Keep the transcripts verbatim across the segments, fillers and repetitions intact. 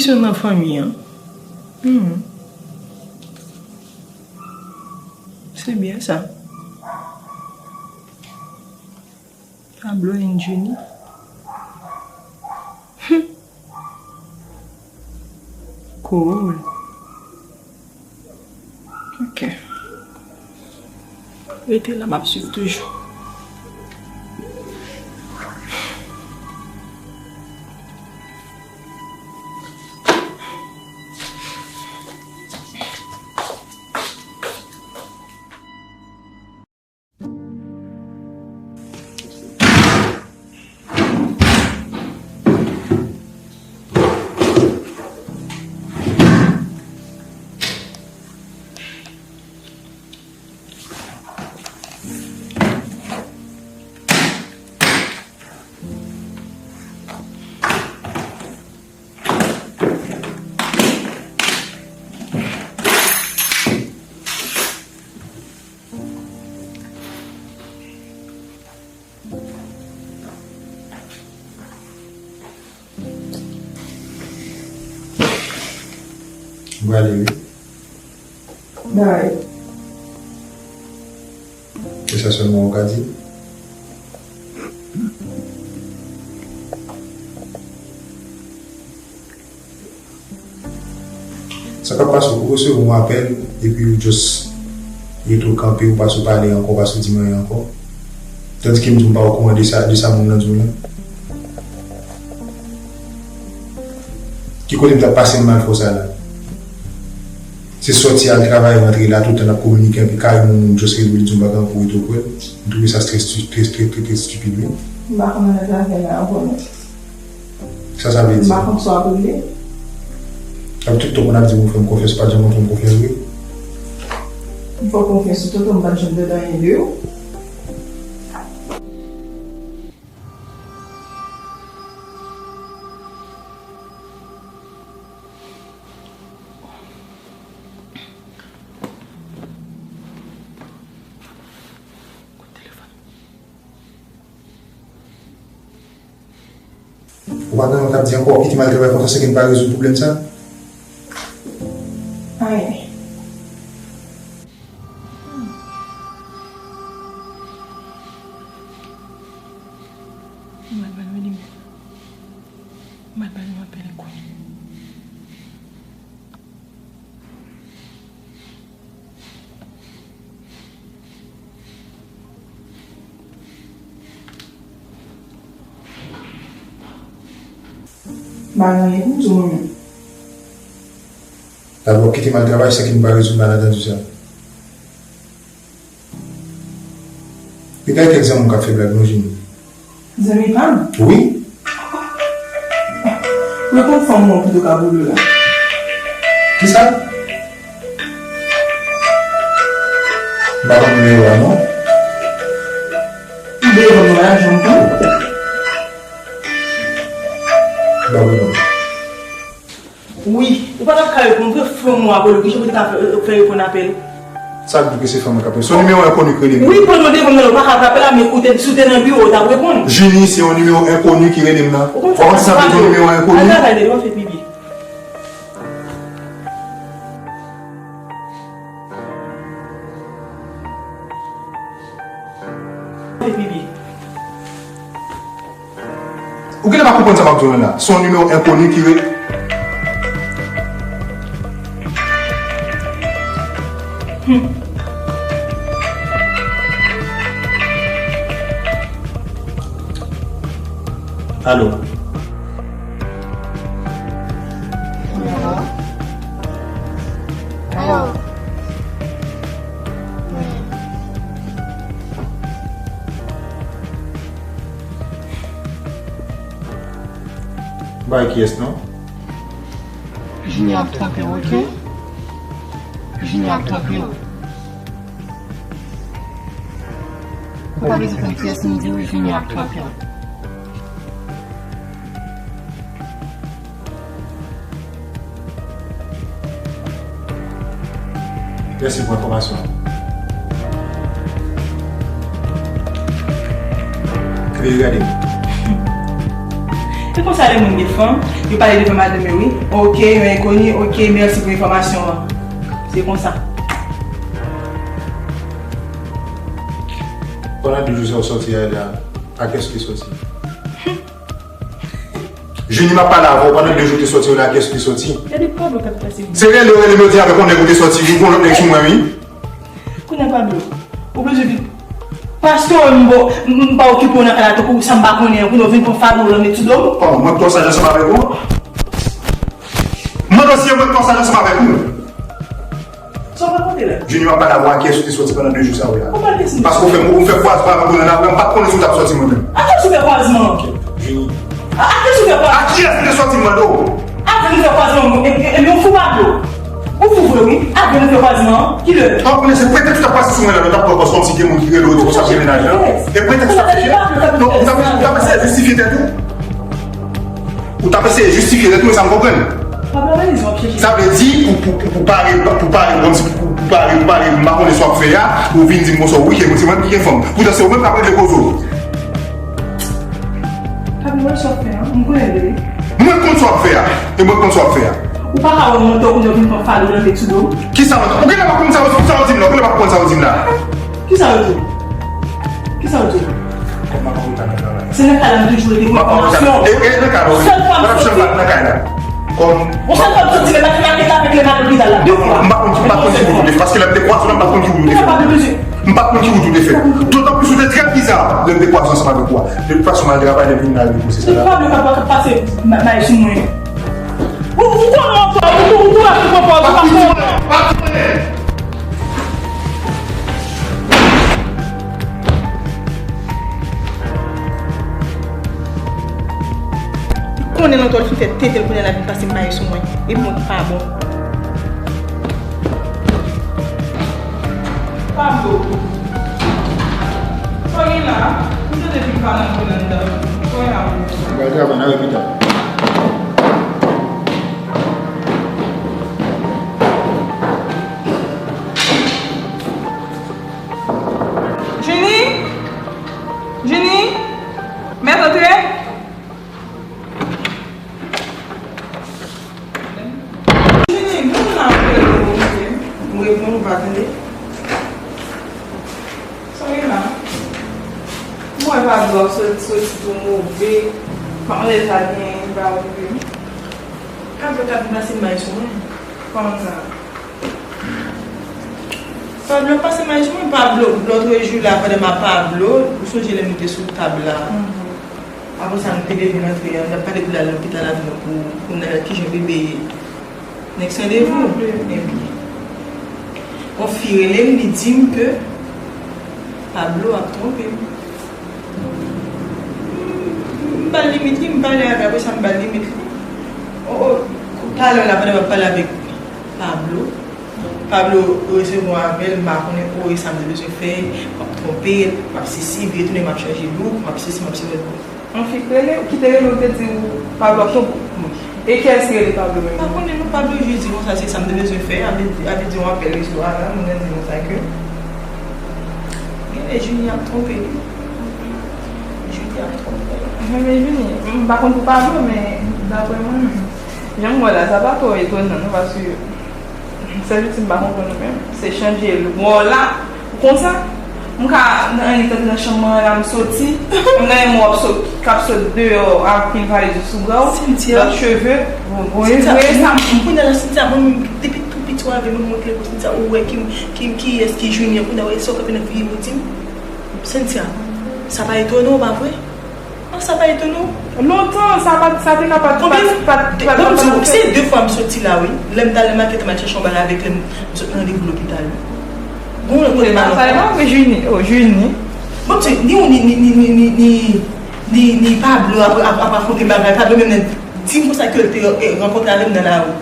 Sou nan fanmi an. Hmm. Se byen sa. Tablo Anjini. Hmm. Cool. Ok. Rete la, m ap swiv toujou. M prale wi. Bay. E sa sèlman ou ka di? Sa k ap pase, ou resevwa yon apèl, epi ou just rete ou kanpe, ou pa sou pale ankò, ou pa sou di m anyen ankò. Tandike m di w m pa okouran de sa, de sa moun nan di w lan. Ki kote m t ap pase m mal fè w sa la? Se sòti al travay, rantre la, tout tan n ap kominike, epi kare moun, moun just rele w, li di w m pa gen anyen pou rete okwè l. M twouve sa trè stu-, trè, trè, trè, trè estipid, wi. M pa konn al travay la ankò non. Sa sa vle di? M pa konn sa w ap regle. Ap tout tan konn ap di m ou fè m konfyans, ou pa t janm fè m konfyans vre. M fè w konfyans toutotan m pa t janm tande anyen de ou. Ou pa gen anyen k ap di ankò, kite m al travay konsa, se ke n pa rezoud pwoblèm sa? Anyen. M al ba l yon limè. M al ba l yon apèl kounye a. M pa gen anyen pou m di w mwen menm. Dabò, kite m al travay, sa ki m pa rezoud malentandu sa. Li pa egzanp moun k ap fè blag non, Jimmy. Zanmi pa m? Wi. Reponn fanm ou an pito ka boule w la. Kisa? M pa konn nimewo a non. Ou bezwen mwen la, janm pran. M pa konn non. Wi, ou pa t ap ka reponn vre, fanm ou a boule, kijan pou te ka fè, fè reponn apèl ou? Sa k di w ke se fanm mwen k ap rele? Se yon nimewo enkoni ki rele m. Wi, pran non devan mwen, ou pa ka frape la, men ou te, si w te nan biwo, ou t ap reponn. Jini, se yon nimewo enkoni ki rele m nan. Ou konn sa, ou konn sa vle di yon nimewo enkoni? Al travay, Dede, w ap fè pipi. Fè pipi. Ou genlè pa konprann sa m ap di w lan la. Se yon nimewo enkoni ki re-, Alo. Alo. Alo. Wi. Bay kiyès non? Junior ap twonpe w, oke? Junior ap twonpe w. Ou pa bezwen konn kiyès m di w, Junior ap twonpe w. Mèsi pou enfòmasyon an. Kite yo gade m. Se konsa lè moun gen fanm, yo pale devan madanm yo wi. Ok, yon enkoni, ok, mèsi pou enfòmasyon an. Se konsa. Pandan de jou sa w sòti a la, a kiyès ou te sòti? Junie, m ap pale avè w, pandan de jou te sòti yo la, a kiyès ou te sòti? Gade pwòblèm k ap pase. Se rele w rele m yo di avèk yon nèg ou te sòti wi, gon lòt nèg sou mwen wi. Kounye a Pablo, ou bezwen vin. Paske w wè m bo, m pa okipe w nan kay la tankou sa m pa konnen an, kounye a w vin pran fado w lan met sou do m. Kòman, mwen k tò saj ansanm avèk ou? M mande w si e mwen k tò saj ansanm avèk ou. Sa w rakonte la? Junior ap pale avè w a kiyès ou te sòti pandan de jou sa yo la. Ou pa kiyès m te sòti? Paske ou fè, ou fè kwazman avèk mwen nan lari a, m pa t konnen si w t ap sòti mwen menm. A kiyès ou fè kwazman? Junior. A kiyès ou fè kwazman? A kiyès m te sòti m mande w? Apre nou fè kwazman, e, e, e, ou fou Pablo? Ou fou vre wi. Apre nou fè kwazman, kilè? Tankou se pretèks ou t ap pase sou mwen la, lè w t ap pran pòz kòmsi gen moun ki rele w di konsa pou se mennaj lan. E pretèks ou t ap chèche? Non, ou t ap, ou t ap eseye jistifye tèt ou. Ou t ap eseye jistifye tèt ou, e sa m konprann. Sa vle di, pou, pou, pou, pou pare, pou pare, kòmsi, pou, pou pare, pou pare, m pa konnen sa w ap fè a, ou vin di m konsa, wi, ke se mwen ki gen fanm. Poutan, se ou menm k ap regle koze w. Pablo, wè sa w ap fè a, m konnen l wi. Mwen konn sa w ap fè a, e mwen konn sa w ap fè a. Ou pa ka wè mwen tankou w vin pran fado w lan met sou do m. Kisa w, ou genlè pa konn sa w, sa w di m la, ou genlè pa konn sa w di m la. Kisa yo di w? Kisa yo di w? Kòm m ap anreta nan travay. Se nan kay la m toujou rete pou enfòmasyon. E, e, nan kay la, wi. Sèl fwa m sòti. Nan kay la. Kòm. Yon sèl fwa m sòti, men m al fè makèt avèk Lema lopital la, de fwa. M pa konn ki, m pa konn ki wout ou te fè. Paske lè m te kwaze w la, m pa t konn ki wout ou te fè. M pa t konn ki wout ou te fè. Dotan plis ou te trè biza lè m te kwaze w ansanm avèk ou a. De tout fason, m al travay, lè m vin la, m vin poze sa la. Se pwoblèm nan k ap pase, m, m al sou mwen. Ou, ou konnen ankò, ou, ou, ou ap pran pòz, ou pa konnen. Li konnen nan tòl fin fè tenten l konnen l ap vin pase mayi sou mwen. Epi mwen ki pa bon. Pablo. Sa w gen la? M tande pil pa nan vin anndan. Sa w gen la menm? M pral travay, n a wè pita. Junie? Junie? Mèt antre? Junie, moun nan apèl ou, ou reponn, ou pa tande. Sa w gen la? M wè Pablo ap soti, soti tou move. M pa konnen sa genyen, li pa okipe m. Pablo t ap vin pase may sou mwen. Kòman sa? Pablo ap pase may sou mwen. Pablo, lòtrejou la, pandan m ap Pablo, ou sonje lè nou te sou tab la? Apre sa, nou te leve n antre, nou t ap pale pou l al lopital avè nou pou, pou n al wè kijan bebe ye. Next rendez-vous? Ebyen. Yon fi rele m, li di m ke Pablo ap twonpe m. M ba l limit li, m pale avè l, apre sa m ba l limit li. O, o, talè la, pandan m ap pale avèk Pablo, Pablo resevwa apèl, m pa konnen, o, e sa m te bezwen fè, m ap twonpe l, m ap sesi, vire tounen, m ap chanje look, m ap sesi, m ap sesi. Yon fi k rele, ki te rele w, te di w Pablo ap twonpe w? Wi. E kiyès ki rele Pablo menm? M pa konnen non, Pablo jis di konsa se sa m te bezwen fè, a vle di, a vle di yon apèl resevwa la, moun nan di konsa ke genlè Junie ap twonpe li. Junie ap twonpe l. Men, men Junie, m pa konn pou Pablo, men daprè mwen menm, jan m wè la, sa pa twò etonan non, paske Sèl piti m pa konprann ou menm. Se chanje lwa w la. Ou konsa? M ka nan annik antre nan chanm mwen la, m soti. M nan yon mò k ap sot, k ap sot deyò, ap vin pale jis sou bra w. Cynthia. Lòt cheve. Bon, bon, Cynthia, voye sa. M konnen la, Cynthia, mwen menm, depi tou piti w avè m, mwen montre pou Cynthia, ou wè ki, ki, kiyès ki Junior, kounye a, wè sa w kanpe nan figi m, ou di m. Cynthia, sa pa etone w, pa vre? An, sa pa etone w? Lontan, sa pa, sa te ka pa t, pa t, pa t, pa t, pa t. Bon, m di w, se de fwa m soti la, wi. Lè m t al nan makèt, m al chèche yon bagay avèk lè m sot nan randevou lopital. Gon lòt kote m al ankò. Sa e pa vre, Junie. Oh, Junie. Bon, m di w, ni ou, ni, ni Pablo ap, ap, ap rakonte bagay. Pablo menm nan di m konsa ke l te, eh, rankontre avè m nan lari.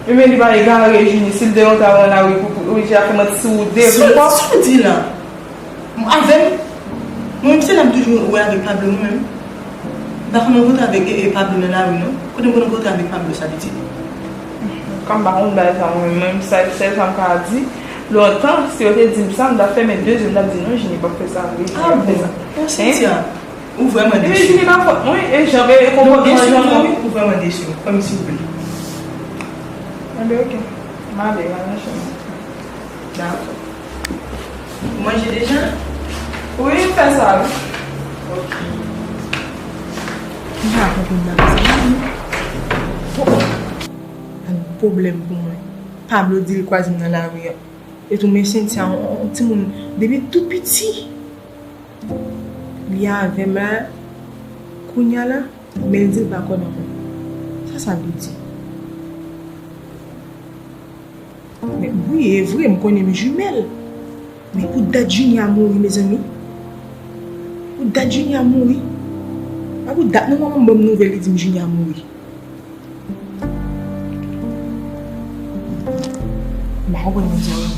Ebyen, li pa egare, Junie. Si l te rantre avè w nan lari pou, pou, pou, li te ap fè manti sou ou de fwa. Sa w di la? Avè m? Mwen menm, se la m toujou wè avèk Pablo, mwen menm. M pa konn rankontre avèk, e, e, Pablo nan lari, non. Kote m konn rankontre avèk Pablo, sa pitit? Kòm m pa konn bagay sa, mwen menm, sèl, sèl sa m ka di, lontan, si yo te di m sa, m t ap fèmen de zye, m t ap di, "Non, Junie p ap fè sa vre, Junie p ap fè sa." Ah bon? Yon Cynthia. Ou vrèman desi. Epi li pa fòt mwen, e jan, e konpòtman jan mwen, wi. Ou vrèman desi. Fè m silvouplè. Enben, oke. M ale, m al nan chanm mwen. Dakò. Ou manje deja? Wi, m fè sa, wi. Oke. M pa konprann bagay sa, non. Oh, oh. Sa yon pwoblèm pou mwen. Pablo di l kwaze m nan lari a. E tou, men Cynthia, yon, yon timoun, depi l tou piti, li avè m la, kounye a la, men l di l pa kwè nan mwen. Sa sa vle di? Men wi, e vre, m konnen m jimèl. Men pou dat Junior mouri, mezanmi. Pou dat Junior mouri. Pa pou dat non, manman m ban m nouvèl, li di m Junior mouri. M pa konprann moun sa yo.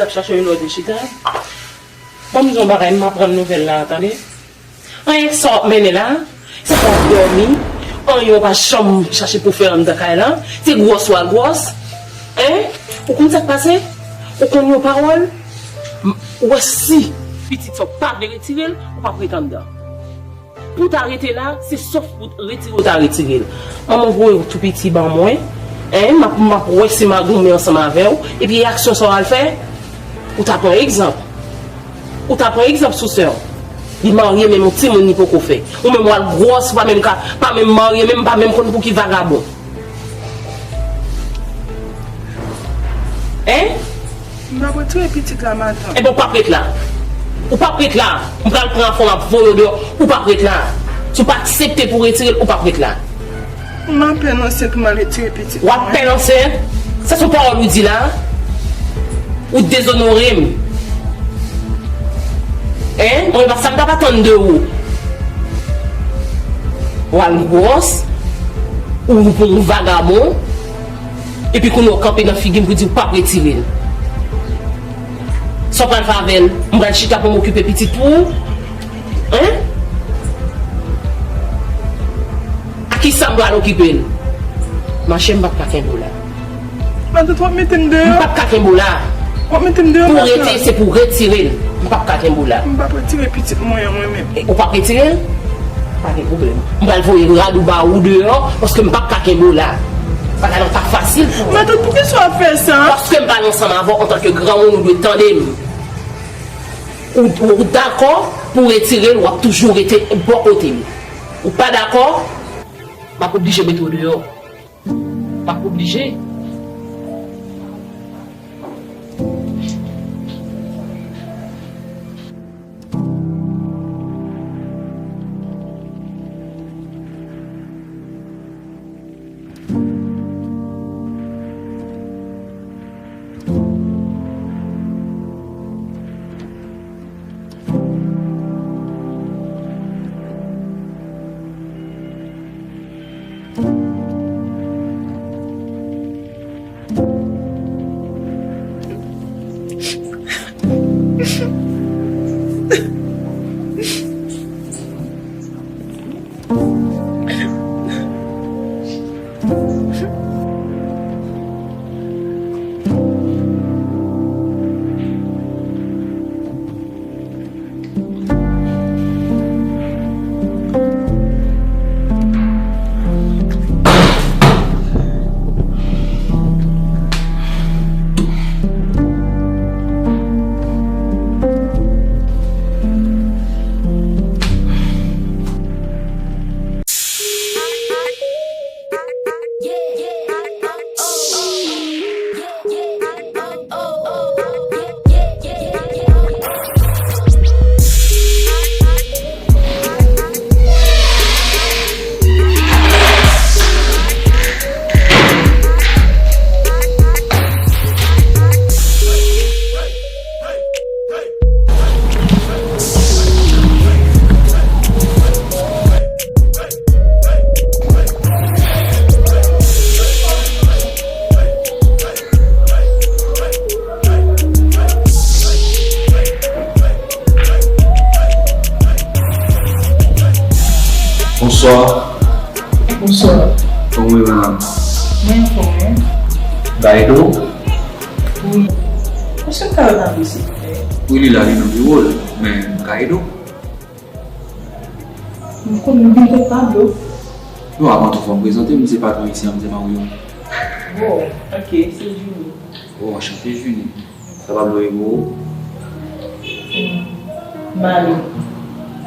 L ap chache yon lòt chita. Ban m di yon bagay, m aprann nouvèl la, tande. Anyen sa w ap mennen la, se pa w ap dòmi, anyen w pa janm chache pou fè anndan kay la, se gwòs w al gwòs. Hein? Ou konn sa k pase? Ou konn yon pawòl? M, ou wè si pitit sa w pa vle retire l, ou p ap ret anndan. Pou w ta rete la, se sòf pou retire w ta retire l. Manman voye w tou piti ban mwen. Hein, m ap, m ap wè si m a goumen ansanm avè w. Epi e aksyon sa w al fè? Ou ta pran egzanp. Ou ta pran egzanp sou sè w. Li marye, menm yon timoun li poko fè. Ou menm w al gwòs, ou pa menm ka, pa menm marye, menm pa menm konn pou ki vagabon. Hein? M ap retire pitit la, matant. Enben, ou p ap ret la. Ou p ap ret la. M pral pran afè w, m ap voye w deyò. Ou p ap ret la. Si w pa aksepte pou w retire l, ou p ap ret la. M ap pèn ansent pou m al retire pitit mwen. W ap pèn ansent? Sa se yon pawòl ou di la? Ou dezonore m. Hein? Mwen, sa m t ap atann de ou. W al gwòs, ou, ou vagabon, epi kounye a w kanpe nan figi m pou di w p ap retire l. Sa w pral fè avè l? M pral chita pou m okipe pitit pou ou? Hein? A kisa m pral okipe l? Machè, m p ap ka kenbe w la. Matant, w ap mete m deyò? M p ap ka kenbe w la. W ap mete m deyò, matant? Pou w rete, se pou w retire l. M p ap ka kenbe w la. M p ap retire pitit mwen an, mwen menm. E, ou p ap retire l? Pa gen pwoblèm. M pral voye rad ou ba ou deyò, paske m p ap ka kenbe w la. Bagay la pa fasil pou mwen. Matant, poukisa w ap fè sa? Paske m pale ansanm avè w antanke granmoun, ou dwe tande m. Ou, ou dakò pou w retire l, w ap toujou rete bò kote m. Ou pa dakò, m ap oblije mete w deyò. M ap oblije. Bonswa. Bonswa. Kòman w ye, medam? Mwen anfòm, wi. Gaido? Wi. Èske m ka wè Pablo, silvouplè? Wi, li la, li nan biwo l. Men, Gaido? M konn vin kot Pablo. Non, avan tou, fò m prezante m, se patwon isi a, m se Mario. Oh, ok, se Julie. Oh, anchante, Julie. Sa Pablo ye pou ou? Hmm, m ale.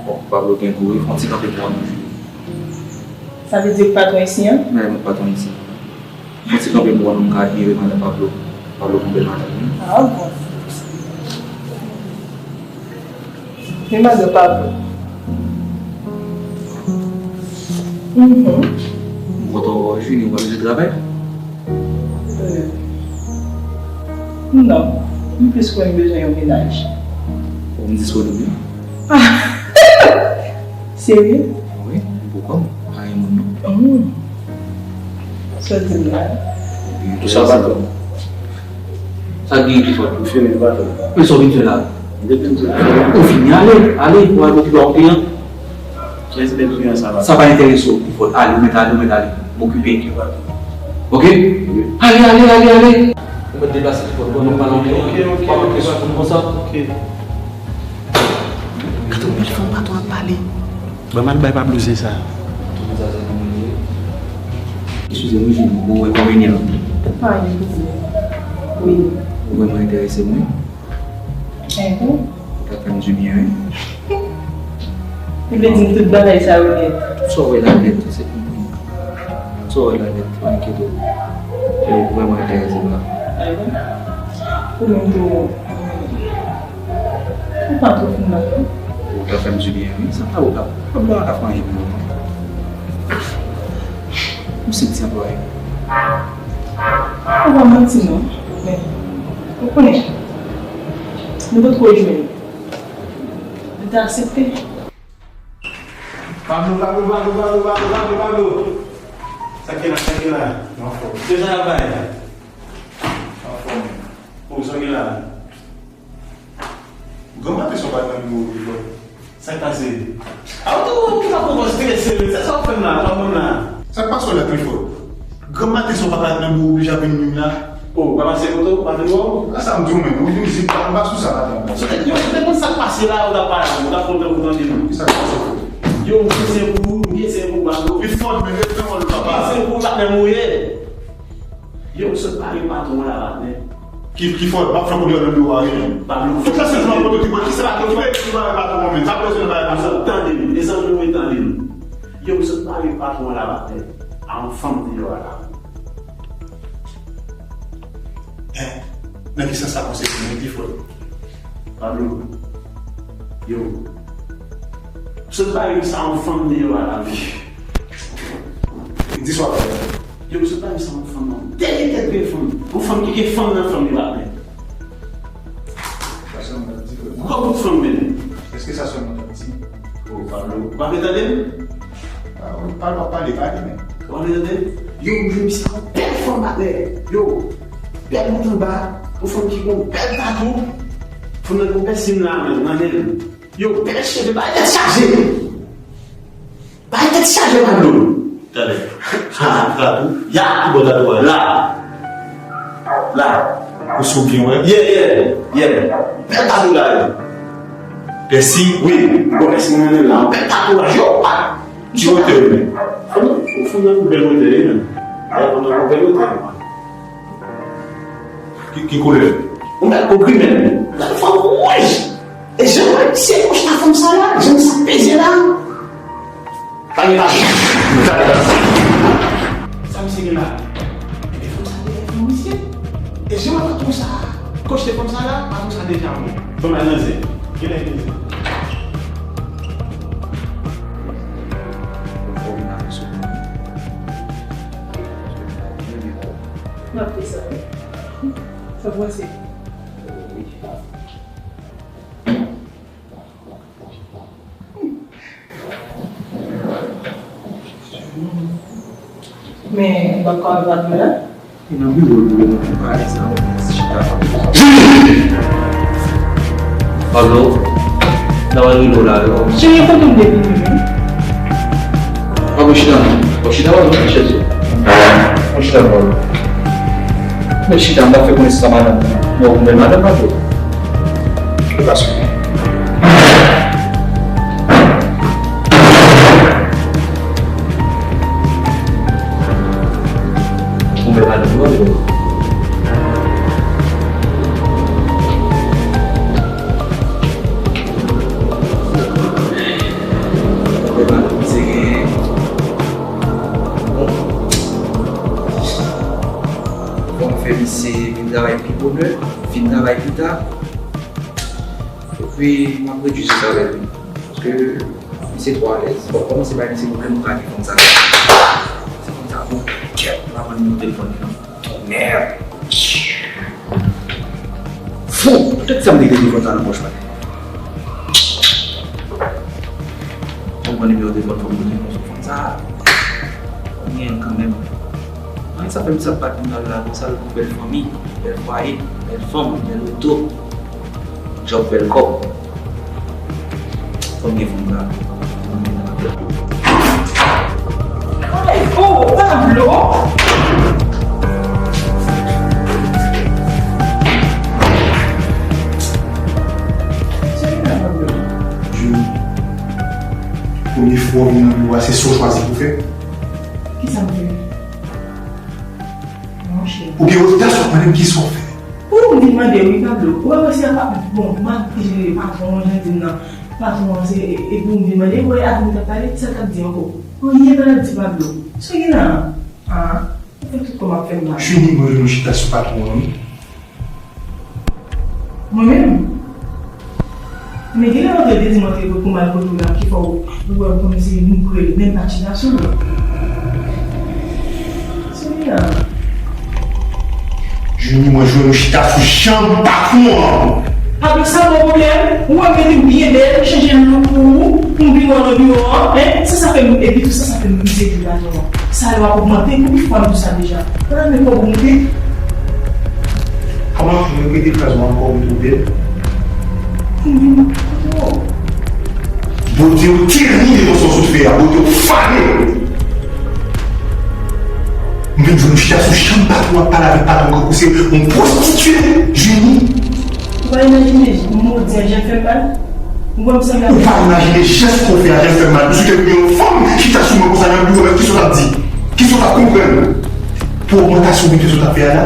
Bon, Pablo gen gou, wi, fè yon ti kanpe pou mwen, Julie. Sa vle di ou patwon isi a? Men, mwen patwon isi a. Fè yon ti kanpe pou mwen, m ka admire madan Pablo. Pablo gon bèl madanm, wi. Ah, bon. Men madan Pablo. Mhm. M kontan wè w, Julie, ou pa bezwen travay? Euh, non, m plis kwè m bezwen yon mennaj. Bon, m disponib, wi. Serye? Wi, poukwa m pa gen moun, non. Hmm. Sa w di m la? Pou sa, patwon. Sa k gen, Clifford? Ou fini, patwon? Men sa w vin fè la? M te fin di w. Ou fini, ale, ale, ou al okipe ak kliyan. Kiyès bèl kliyan sa la? Sa pa enterese w, Clifford. Ale, ou mèt ale, ou mèt ale. M okipe. Ok? Ale, ale, ale, ale. Ou mèt deplase, Clifford. Bon, nou pale anpil. Ok, ok, ok, patwon. Konsa. Ok. Gade konbyen fanm patwon ap pale. Ban m al bay Pablo zen sa. Eskize m, wi, Julie, ou wè konvenyan an? Pa gen pwoblèm. Wi. Ou vrèman enterese mwen? Enben. Ou ta fè m di byen, wi. Ou vle di m tout bagay sa yo nèt? Sa w wè la nèt, se pou mwen. Sa w wè la nèt, pa enkyete w. Ou vrèman enterese m la. Enben. Ou menm tou, Ou pa twò fin mal, non? Ou ta fè m di byen, wi. Sa pa ou la. Pablo pa ka fè anyen pou mwen, non. M se ti anplwaye. Ou pa manti, non. Men, ou konnen, nou potko jwenn. Li te aksepte. Pablo, Pablo, Pablo, Pablo, Pablo, Pablo, Pablo. Sa k gen la, sa k gen la? M anfòm. Se sa y ap bay la. M anfòm. Pou sa k gen la. Granm maten sa w pa t nan biwo w, Clifford? Sa k pase? A, ou tou, ou tou pa konprann strese, men. Se sa w ap fè m la, w ap ban m la. Sa k pase w la, Clifford? Granm maten sa w pa t nan biwo w, oblije ap vin nwi m la? O, ou pa pase kote w, ou pa vin wè w? A sa m di w menm, ou vin isit la, m pa sou sa maten an. Sou tèt, yo, ou te konn sa k pase la, ou t ap pale avè m, ou t ap fè w tankou w tande m. Kisa k pase, frè? Yo, m gen sen pou ou, m gen sen pou ou, Pablo. Clifford, men ret nan wòl ou, papa. M gen sen pou ou, patnè m ou ye. Yo, m sot pale patwon an la, patnè. Ki, Clifford, m ap fè kounye a nan biwo a, wi. Pablo. Tout la sèl jou m ap pote Clifford, kisa la, ki bay, ki bay patwon an, men? Sa bezwen bay patwon. Tande m, mezanmi, wi, tande m. Yo, m sot pale patwon an la, patnè. A yon fanm deyò a la. Hein? Nan ki sans sa konsène mwen, Clifford? Pablo. Yo. Sot pale sa yon fanm deyò a la, wi. Di sa w ap fè. Yo, sot pale sa yon fanm nan. Dènye tèt grenn fanm. Yon fanm ki gen fanm nan fanm li pa plen. Sa sèlman t ap di, frè. Gwo bout fanm, men. Èske sa sèlman t ap di? O, Pablo. Ou pa vle tande m? A, w ap pale, w ap pale, pale, men. Ou pa vle tande m? Yo, m jwenn misye yon bèl fanm atè. Yo, bèl bout anba. Yon fanm ki gon bèl tatou. Fanm nan gon pèsin la, men, nan nen l. Yo, bèl cheve, bagay tèt chaje. Bagay tèt chaje, Pablo. Talè. Sa, sa tou. Ya. Ki bò tatou a? La. La. Ou sou byen, wè? Yeah, yeah, yeah. Bèl tatou la, yo. Pèsi? Wi. Bon, pèsi nan nen la. Bèl tatou la, yo. Ki wotè, men? Fanm nan gon bèl wotè, wi, men. Fanm nan gon bèl wotè, wi. Ki, ki koulè? Yon bèl ogri, men. Yon fanm wouj. E jan mwen, se kòch la fanm sa la, jan sa peze la. Pa gen la. Sa misye gen la? Ebyen fanm sa te fè misye. E jan mwen patwon sa, kòch te fanm sa la, patwon sa deja mwen. Ban m al nan zen. Genlè gen zen. M ap fè sa. Sa pase. Men, ou pa ka wè Pablo la? Li nan biwo l, biwo l, nan pale sa, chita. Pablo, nan wè rido la, yo. Cheri, kote m te vini menm? Chita non. Bon, chita, w ap chèche. Bon, chita, bon. Men chita, m pa fè konnen sa madanm. Non, ou bèl madanm, pa vre. Ou pa sou. Ou bèl madanm, non, men. Ou bèl madanm, se gen. Bon. Fò m fè misye vin travay pi bonè, vin travay pi ta. Epi, m ap redui sou salè li. Paske misye twò alèz. Bon, kòmanse bay misye pwoblèm pou pa gen fanm sa. Se fanm sa, bon, kèt, m ap vann yon telefòn li, non. Tonnè! Fou! Poutèt sa m te gen telefòn sa nan pòch mwen. Fò m pran nimewo telefòn, fò m rele konsa fanm sa. Fò m gen l kanmenm. An, sa fè m sa pa t mal la konsa, l pou bèl fanmi, bèl fwaye, bèl fanm, bèl oto, djòb, bèl kòb. Fò m gen fanm sa. Ay, oh, Pablo! Jimmy, premye fwa w vin nan biwo a, se sa w chwazi pou w fè? Kisa m fè? Monchè. Ou gen odasyon mande m kisa w fè. Ou m vin mande wi, Pablo. Ou pa wè se apa, bon, m ap jere patwon an, jan di m nan. Patwon an se, e, e pou m vin mande, ou wè avè m t ap pale, sa l t ap di ankò? Anyen pa l ap di, Pablo. Sa w gen la? Ah, ou fè tout kò m ap fè m mal. Jini, mwen jwenn ou chita sou patwon an, wi. Mwen menm? Men genlè mwen te di mwen te pou m al kote w la ki fè w wè m kòmsi m prele, menm pa chita sou mwen. Sou li a. Jini, mwen jwenn ou chita sou janm patwon an. Apre sa, bon pwoblèm, ou wè m mete m byen bèl, chanje look pou ou, pou m vin wè w nan biwo an, en? Se sa fè m, epi tou sa, sa fè m rive di patwon an. Salè w ap ogmante, konbyen fwa m di w sa deja? Ou pa renmen kòb ou moute? Kòman pou m repete fraz mwen ankò, m twouve l? Bondye w tèni devan sa w sot fè a, Bondye w fane. M vin jwenn ou chita sou chanm patwon ap pale avèk patwon kankou se yon pwostitye, Jini. Ou pa imajine modi an jan fè m mal? Ou wè m sanble ak... Ou pa imajine jès ke w fè a jan fè m mal. Ou sou te gen yon fanm chita sou mwen konsa nan biwo, men kisa w t ap di? Kisa w t ap konprann? Pou ogmantasyon mete sou t ap fè a la?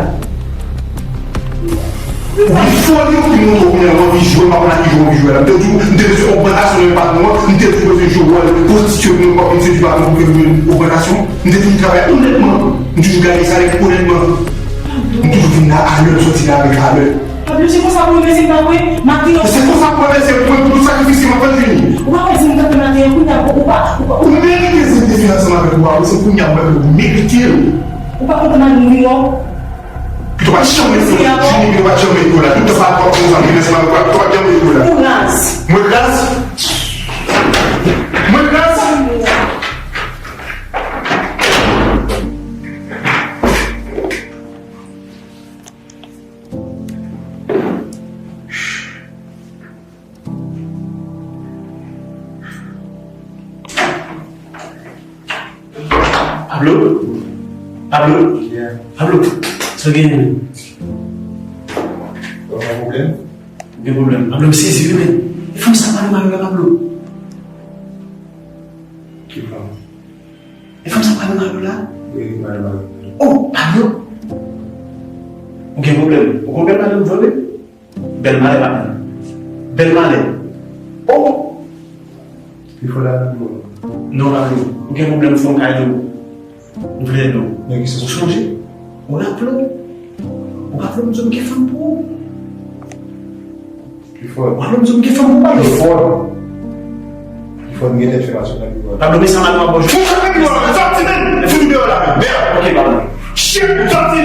Ou gen foli ou ki montre w kounye a w anvi jwe, m pa konn a ki jwe w anvi jwe la. M te di w, m te bezwen ogmantasyon nan men patwon an, m te di w bezwen jwe wòl pwostitye pou mwen, w ap vin sedui patwon pou vin ogmantasyon. M te toujou travay onètman, m toujou gaye salè onètman. M toujou vin la alè, m soti la avèk alè. Pablo, se konsa pou w renmen se pa vre? Maten an. Se konsa pou w renmen se pou mwen, pou tout sakrifis ke m ap fè, Jini. Ou pa wè zen m t ap fè maten an, kounye a, ou pa, ou pa. Ou merite zen m te fè ansanm avèk ou a, wi, se kounye a m wè ke w merite l. Ou pa kontan madanm ou vin wè w? Pito w pa t janm met pye w la, Jini, pito w pa t janm met pye w la. Tout tan sa ap fè w konsa, m gen ansanm avèk ou a, pito w pa t janm met pye w la. Ou raz. Ou raz? Mwen raz? Mwen raz? Pablo? Pablo? Yeah. Pablo, sa w genyen? Ou gen pwoblèm? Ou gen pwoblèm? Pablo, m sezi wi, men. E fanm sa pale mal la, Pablo. Ki fanm? E fanm sa pale mal la? Wi, li pale mal. Oh, Pablo! Ou gen pwoblèm? Ou gen pwoblèm madanm vre? Bèl malè, madanm. Bèl malè. Oh! Li fò la, Pablo. Non, Pablo. Ou gen pwoblèm, fò m ka ede w. M vle ede w. Ou sonje? Ou raple w? Ou raple w, m di w m gen fanm pou ou. Clifford. Pablo, m di w m gen fanm pou Pablo. Clifford. Clifford, m gen tèt fè mache nan biwo a. Pablo, men sa madanm ap bò. Fè w fè biwo a, sòti menm. Fini biwo la, men. Ok, Pablo. Shit, sòti.